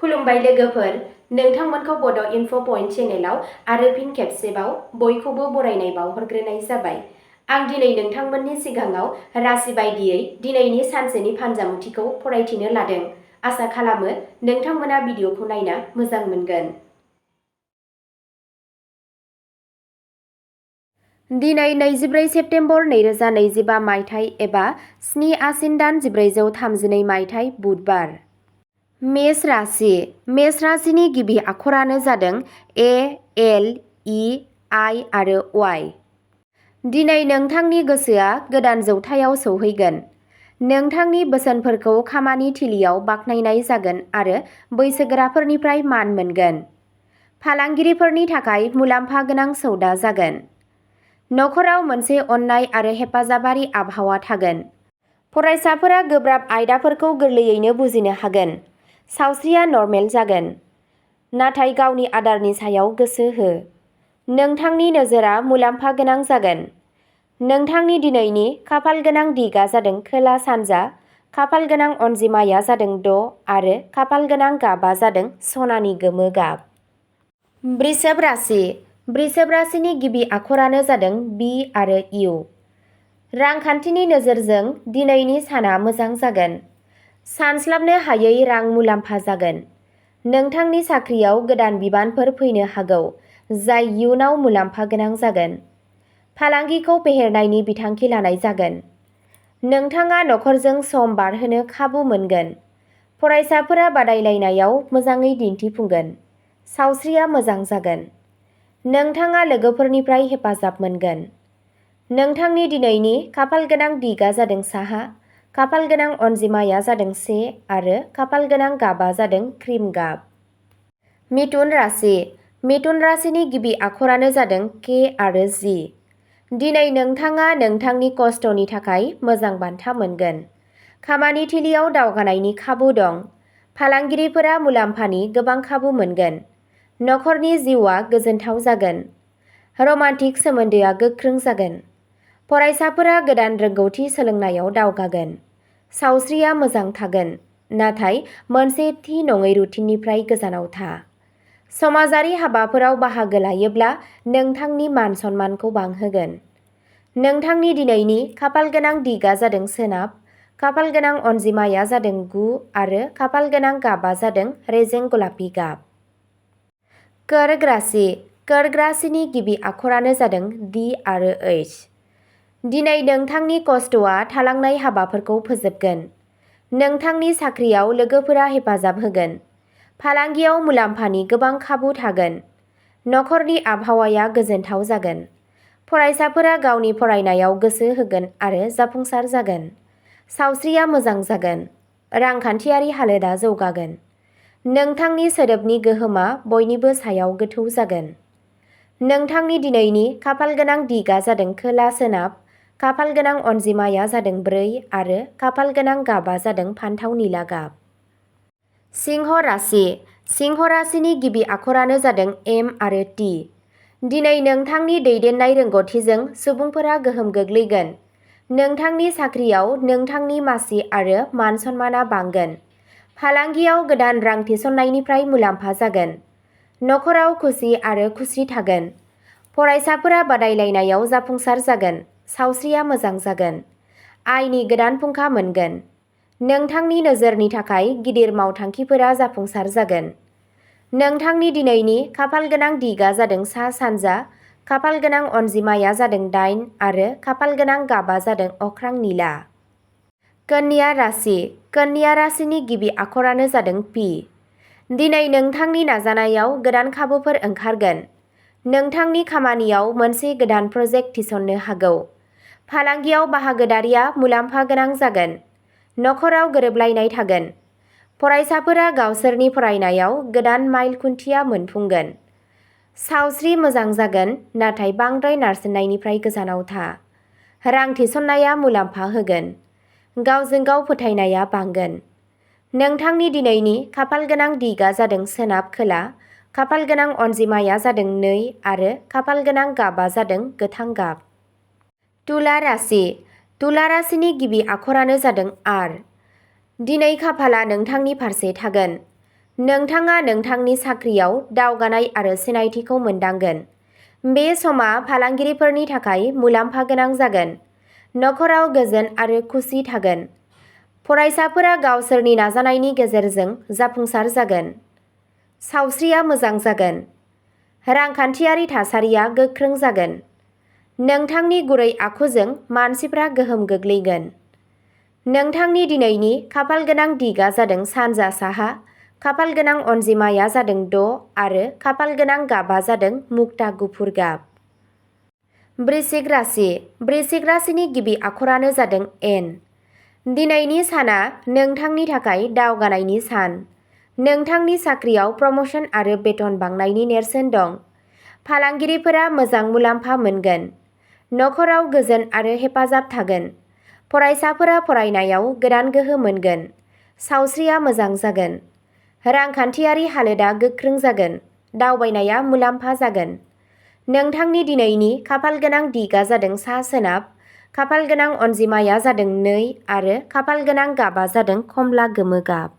खुलुमबाय लोगोफोर, नोंथांमोनखौ बड' इनफ' पइन्ट चेनेलाव आरो फिन खेबसेबाव बयखौबो बरायनाय बावहरग्रोनाय जाबाय। आं दिनै नोंथांमोननि सिगाङाव राशि बायदियै दिनैनि सानसेनि फानजामुथिखौ फरायथिनो लादों। आसा खालामो नोंथांमोना भिडिअखौ नायना मोजां मोनगोन। दिनै 24 सेप्तेम्बर 2025 मायथाइ एबा 7 आसिन दान 1432 मायथाइ बुधबार। मेष राशि। मेष राशिनि गिबि आखरानो जादों ए, एल, इ, आइ आरो वाइ। दिनै नोंथांनि गोसोआ गोदान जौथायाव सौहैगोन। नोंथांनि बोसोनफोरखौ खामानि थिलियाव बाख्नायनाय जागोन आरो बैसोगोराफोरनिफ्राय मान मोनगोन। फालांगिरिफोरनि थाखाय मुलाम्फा गोनां सौदा जागोन। नखराव मोनसे अननाय आरो हेफाजाबारि आबहावा थागोन। फरायसाफोरा गोब्राब आयदाफोरखौ गोरलैयैनो बुजिनो हागोन। सावस्रिया नर्मेल जागोन, नाथाय गावनि आदारनि सायाव गोसो हो। नोंथांनि नोजोरा मुलाम्फा गोनां जागोन। नोंथांनि दिनैनि खाफाल गोनां दिगा जादों खोला सानजा, खाफाल गोनां अनजिमाया जादों 6 आरो खाफाल गोनां गाबा जादों सनानि गोमो गाब। बृषभ राशि। बृषभ राशिनि गिबि आखरानो जादों बि आरो इउ। रांखान्थिनि नोजोरजों दिनैनि साना मोजां जागोन। सानस्लाबनो हायै रां मुलाम्फा जागोन। नोंथांनि साख्रियाव गोदान बिबानफोर फैनो हागौ, जाय इयुनाव मुलाम्फा गोनां जागोन। फालांगिखौ फेहेरनायनि बिथांखि लानाय जागोन। नोंथाङा नखरजों सम बारहोनो खाबु मोनगोन। फरायसाफोरा बादायलायनायाव मोजाङै दिन्थिफुंगोन। सावस्रिया मोजां जागोन। नोंथाङा लोगोफोरनिफ्राय हेफाजाब मोनगोन। नोंथांनि दिनैनि खाफाल गोनां दिगा जादों साहा, खाफाल गोनां अनजिमाया जादों 1 आरो खाफाल गोनां गाबा जादों क्रिम गाब। मिथुन राशि। मिथुन राशिनि गिबि आखरानो जादों के आरो जि। दिनै नोंथाङा नोंथांनि खस्थ'नि थाखाय मोजां बान्था मोनगोन। खामानि थिलियाव दावगानायनि खाबु दं। फालांगिरिफोरा मुलाम्फानि गोबां खाबु मोनगोन। नखरनि जिउआ गोजोनथाव जागोन। रमान्टिक सोमोन्दोआ गोख्रों जागोन। फरायसाफोरा गोदान रोंगौथि सोलोंनायाव दावगागोन। सावस्रिया मोजां थागोन, नाथाय मोनसे थि नङै रुटिननिफ्राय गोजानाव था। समाजारि हाबाफोराव बाहागो लायोब्ला नोंथांनि मान सन्मानखौ बांहोगोन। नोंथांनि दिनैनि खाफाल गोनां दिगा जादों सोनाब, खाफाल गोनां अनजिमाया जादों 9 आरो खाफाल गोनां गाबा जादों रेजें गलापि गाब। कर्क राशि। कर्क राशिनि गिबि आखरानो जादों डि आरो एइच। दिनै नोंथांनि खस्थ'आ थालांनाय हाबाफोरखौ फोजोबगोन। नोंथांनि साख्रियाव लोगोफोरा हेफाजाब होगोन। फालांगियाव मुलाम्फानि गोबां खाबु थागोन। नखरनि आबहावाया गोजोनथाव जागोन। फरायसाफोरा गावनि फरायनायाव गोसो होगोन आरो जाफुंसार जागोन। सावस्रिया मोजां जागोन। रांखान्थियारि हालोदा जौगागोन। नोंथांनि सोदोबनि गोहोमा बयनिबो सायाव गोथौ जागोन। नोंथांनि दिनैनि खाफाल गोनां दिगा जादों खोला सोनाब, खाफाल गोनां अनजिमाया जादों 4 आरो खाफाल गोनां गाबा जादों फान्थाव निला गाब। सिंह राशि। सिंह राशिनि गिबि आखरानो जादों एम आरो टि। दिनै नोंथांनि दैदेननाय रोंग'थिजों सुबुंफोरा गोहोम गोग्लैगोन। नोंथांनि साख्रियाव नोंथांनि मासि आरो मान सन्माना बांगोन। फालांगियाव गोदान रां थिसननायनिफ्राय मुलाम्फा जागोन। नखराव खुसि आरो खुसि थागोन। फरायसाफोरा बादायलायनायाव जाफुंसार जागोन। सावस्रिया मोजां जागोन। आयनि गोदान फुंखा मोनगोन। नोंथांनि नोजोरनि थाखाय गिदिर मावथांखिफोरा जाफुंसार जागोन। नोंथांनि दिनैनि खाफाल गोनां दिगा जादों सा सानजा, खाफाल गोनां अनजिमाया जादों 8 आरो खाफाल गोनां गाबा जादों अख्रां निला। कन्या राशि। कन्या राशिनि गिबि आखरानो जादों पि। दिनै नोंथांनि नाजानायाव गोदान खाबुफोर ओंखारगोन। नोंथांनि खामानियाव मोनसे गोदान प्रजेक्ट थिसननो हागौ। फालांगियाव बाहागोदारिया मुलाम्फा गोनां जागोन। नखराव गोरोबलायनाय थागोन। फरायसाफोरा गावसोरनि फरायनायाव गोदान माइल खुन्थिया मोनफुंगोन। सावस्रि मोजां जागोन, नाथाय बांद्राय नारसिननायनिफ्राय गोजानाव था। रां थिसननाया मुलाम्फा होगोन। गावजों गाव फोथायनाया बांगोन। नोंथांनि दिनैनि खाफाल गोनां दिगा जादों सोनाब खोला, खाफाल गोनां अनजिमाया जादों 2 आरो खाफाल गोनां गाबा जादों गोथां गाब। तुला राशि। तुला राशिनि गिबि आखरानो जादों आर। दिनै खाफाला नोंथांनि फारसे थागोन। नोंथाङा नोंथांनि साख्रियाव दावगानाय आरो सिनायथिखौ मोनदांगोन। बे समा फालांगिरिफोरनि थाखाय मुलाम्फा गोनां जागोन। नखराव गोजोन आरो खुसि थागोन। फरायसाफोरा गावसोरनि नाजानायनि गेजेरजों जाफुंसार जागोन। सावस्रिया मोजां जागोन। रांखान्थियारि थासारिया गोख्रों जागोन। नोंथांनि गुरै आखुजों मानसिफ्रा गोहोम गोग्लैगोन। नोंथांनि दिनैनि खाफालगोनां दिगा जादों सानजा साहा, खाफालगोनां अनजिमाया जादों 6 आरो खाफालगोनां गाबा जादों मुक्ता गुफुर गाब। वृश्चिक राशि। वृश्चिक राशिनि गिबि आखरानो जादों एन। दिनैनि साना नोंथांनि थाखाय दावगानायनि सान। नोंथांनि साख्रियाव प्रमोशन आरो बेथन बांनायनि नेरसोन दं। फालांगिरिफोरा मोजां मुलाम्फा मोनगोन। नखराव गोजोन आरो हेफाजाब थागोन। फरायसाफोरा फरायनायाव गोदान गोहो मोनगोन। सावस्रिया मोजां जागोन। रांखान्थियारि हालोदा गोख्रों जागोन। दावबायनाया मुलाम्फा जागोन। नोंथांनि दिनैनि खाफालगोनां दिगा जादों सा सोनाब, खाफालगोनां अनजिमाया जादों 2 आरो खाफालगोनां गाबा जादों कमला गोमो गाब।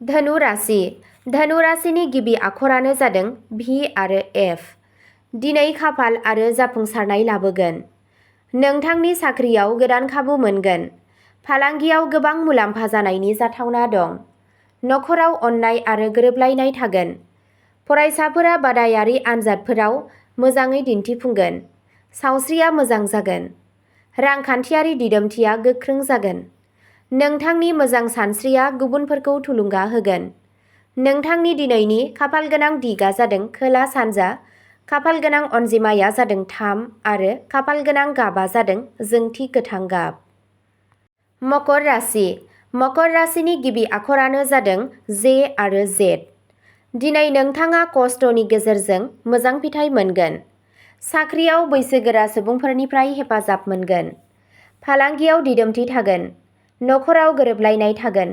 धनु राशि। धनु राशिनि गिबि आखरानो जादों भि आरो एफ। दिनै खाफाल आरो जाफुंसारनाय लाबोगोन। नोंथांनि साख्रियाव गोदान खाबु मोनगोन। फालांगियाव गोबां मुलाम्फा जानायनि जाथावना दं। नखराव अननाय आरो गोरोबलायनाय थागोन। फरायसाफोरा बादायारि आनजादफोराव मोजाङै दिन्थिफुंगोन। सावस्रिया मोजां जागोन। रांखान्थियारि दिदोमथिया गोख्रों जागोन। नोंथांनि मोजां सानस्रिया गुबुनफोरखौ थुलुंगा होगोन। नोंथांनि दिनैनि खाफालगोनां दिगा जादों खोला सानजा, खाफालगोनां अनजिमाया जादों 3 आरो खाफालगोनां गाबा जादों जोंथि गोथां गाब। मकर राशि। मकर राशिनि गिबि आखरानो जादों जे आरो जेड। दिनै नोंथाङा खस्थ'नि गेजेरजों मोजां फिथाइ मोनगोन। साख्रियाव बैसोगोरा सुबुंफोरनिफ्राय हेफाजाब मोनगोन। फालांगियाव दिदोमथि थागोन। नखराव गोरोबलायनाय थागोन।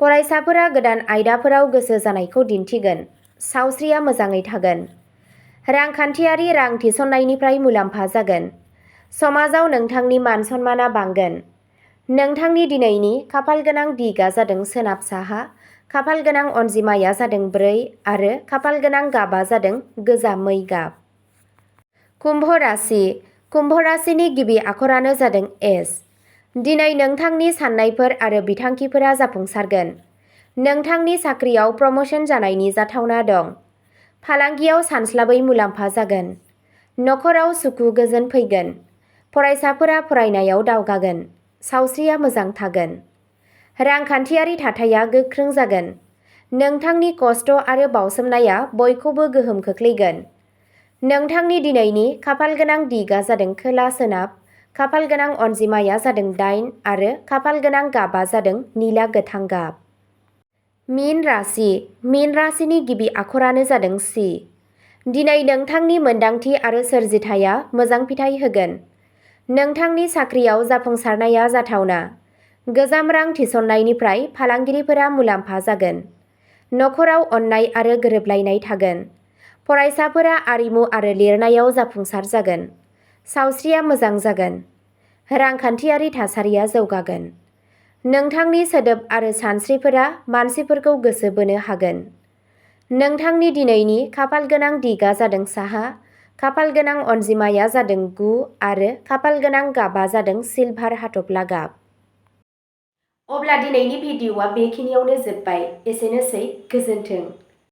फरायसाफोरा गोदान आयदाफोराव गोसो जानायखौ दिन्थिगोन। सावस्रिया मोजाङै थागोन। रांखान्थियारि रां थिसननायनिफ्राय मुलाम्फा जागोन। समाजाव नोंथांनि मान सन्माना बांगोन। नोंथांनि दिनैनि खाफालगोनां दिगा जादों सोनाब साहा, खाफालगोनां अनजिमाया जादों 4 आरो खाफालगोनां गाबा जादों गोजा मै गाब। कुम्भ राशि। कुम्भ राशिनि गिबि आखरानो जादों एस। दिनै नोंथांनि साननायफोर आरो बिथांखिफोरा जाफुंसारगोन। नोंथांनि साख्रियाव प्रमोशन जानायनि जाथावना दं। फालांगियाव सानस्लाबै मुलाम्फा जागोन। नखराव सुखु गोजोन फैगोन। फरायसाफोरा फरायनायाव दावगागोन। सावस्रिया मोजां थागोन। रांखान्थियारि थाथाया गोख्रों जागोन। नोंथांनि खस्थ' आरो बावसोमनाया बयखौबो गोहोम खोख्लैगोन। नोंथांनि दिनैनि खाफालगोनां दिगा जादों खोला सोनाब, खाफालगोनां अनजिमाया जादों 8 आरो खाफालगोनां गाबा जादों निला गोथां गाब। मीन राशि। मीन राशिनि गिबि आखरानो जादों सि। दिनै नोंथांनि मोनदांथि आरो सोरजिथाया मोजां फिथाइ होगोन। नोंथांनि साख्रियाव जाफुंसारनाया जाथावना। गोजाम रां थिसननायनिफ्राय फालांगिरिफोरा मुलाम्फा जागोन। नखराव अननाय आरो गोरोबलायनाय थागोन। फरायसाफोरा आरिमु आरो लिरनायाव जाफुंसार जागोन। सावस्रिया मोजां जागोन। रांखान्थियारि थासारिया जौगागोन। नोंथांनि सोदोब आरो सानस्रिफोरा मानसिफोरखौ गोसो बोनो हागोन। नोंथांनि दिनैनि खाफालगोनां दिगा जादों साहा, खाफालगोनां अनजिमाया जादों 9 आरो खाफालगोनां गाबा जादों सिलभार हाथफ्ला गाब। अब्ला दिनैनि भिडिअ'आ बेखिनियावनो जोब्बाय। एसेनोसै, गोजोन्थों।